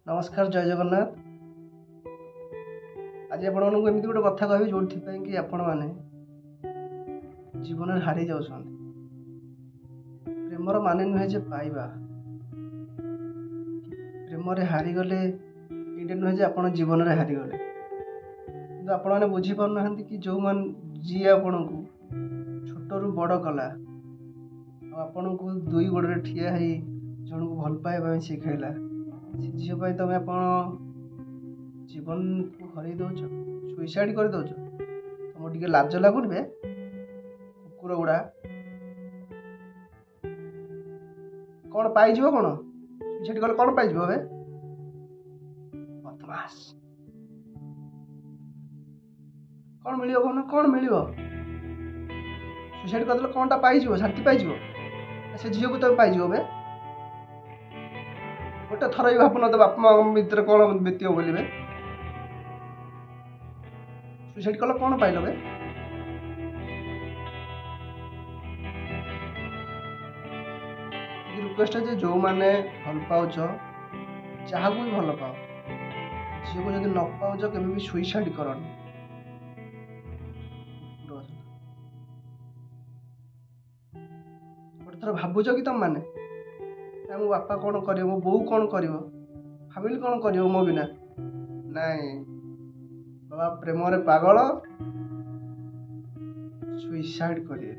ନମସ୍କାର, ଜୟ ଜଗନ୍ନାଥ। ଆଜି ଆପଣମାନଙ୍କୁ ଏମିତି ଗୋଟେ କଥା କହିବି, ଯେଉଁଥିପାଇଁ କି ଆପଣମାନେ ଜୀବନରେ ହାରି ଯାଉଛନ୍ତି। ପ୍ରେମର ମାନେ ନୁହେଁ ଯେ ପାଇବା। ପ୍ରେମରେ ହାରିଗଲେ ଏଇଟା ନୁହେଁ ଯେ ଆପଣ ଜୀବନରେ ହାରିଗଲେ। କିନ୍ତୁ ଆପଣମାନେ ବୁଝିପାରୁନାହାନ୍ତି କି ଯେଉଁମାନେ, ଯିଏ ଆପଣଙ୍କୁ ଛୋଟରୁ ବଡ଼ କଲା ଆଉ ଆପଣଙ୍କୁ ଦୁଇ ଗୋଡ଼ରେ ଠିଆ ହେଇ ଜଣକୁ ଭଲ ପାଇବା ପାଇଁ ଶିଖେଇଲା, ସେ ଝିଅ ପାଇଁ ତମେ ଆପଣ ଜୀବନକୁ ହରେଇ ଦେଉଛ, ସୁଇସାଇଡ଼ କରିଦେଉଛ। ତମକୁ ଟିକେ ଲାଜ ଲାଗୁନି ବେ କୁକୁର ଗୁଡ଼ା? କ'ଣ ପାଇଯିବ? କ'ଣ ସୁଇସାଇଡ଼ କଲେ କ'ଣ ପାଇଯିବ ବେ ବଦମାସ? କ'ଣ ମିଳିବ କହୁନ? କ'ଣ ମିଳିବ ସୁଇସାଇଡ଼ କରିଦେଲେ? କ'ଣଟା ପାଇଯିବ? ଶାନ୍ତି ପାଇଯିବ ନା ସେ ଝିଅକୁ ତମେ ପାଇଯିବ ବେ? ଗୋଟେ ଥର ବି ଭାବୁନ ତ ବାପା ମାଆଙ୍କ ଭିତରେ କ'ଣ ବିତିବ ବୋଲି ବେ? ସୁଇସାଇଡ଼ କଲେ କ'ଣ ପାଇଲ ବେ? ରିକ୍ୱେଷ୍ଟ ଯେ ଯେଉଁମାନେ ଭଲ ପାଉଛ, ଯାହାକୁ ବି ଭଲ ପାଅ, ଝିଅକୁ ଯଦି ନ ପାଉଛ, କେବେ ବି ସୁଇସାଇଡ଼ କରନି। ଗୋଟେ ଥର ଭାବୁଛ କି ତମମାନେ ନା ମୋ ବାପା କ'ଣ କରିବ, ମୋ ବୋଉ କ'ଣ କରିବ, ଫ୍ୟାମିଲି କ'ଣ କରିବ ମୋ ବିନା? ନାଇଁ ବାବା, ପ୍ରେମରେ ପାଗଳ ସୁଇସାଇଡ଼ କରିବେ।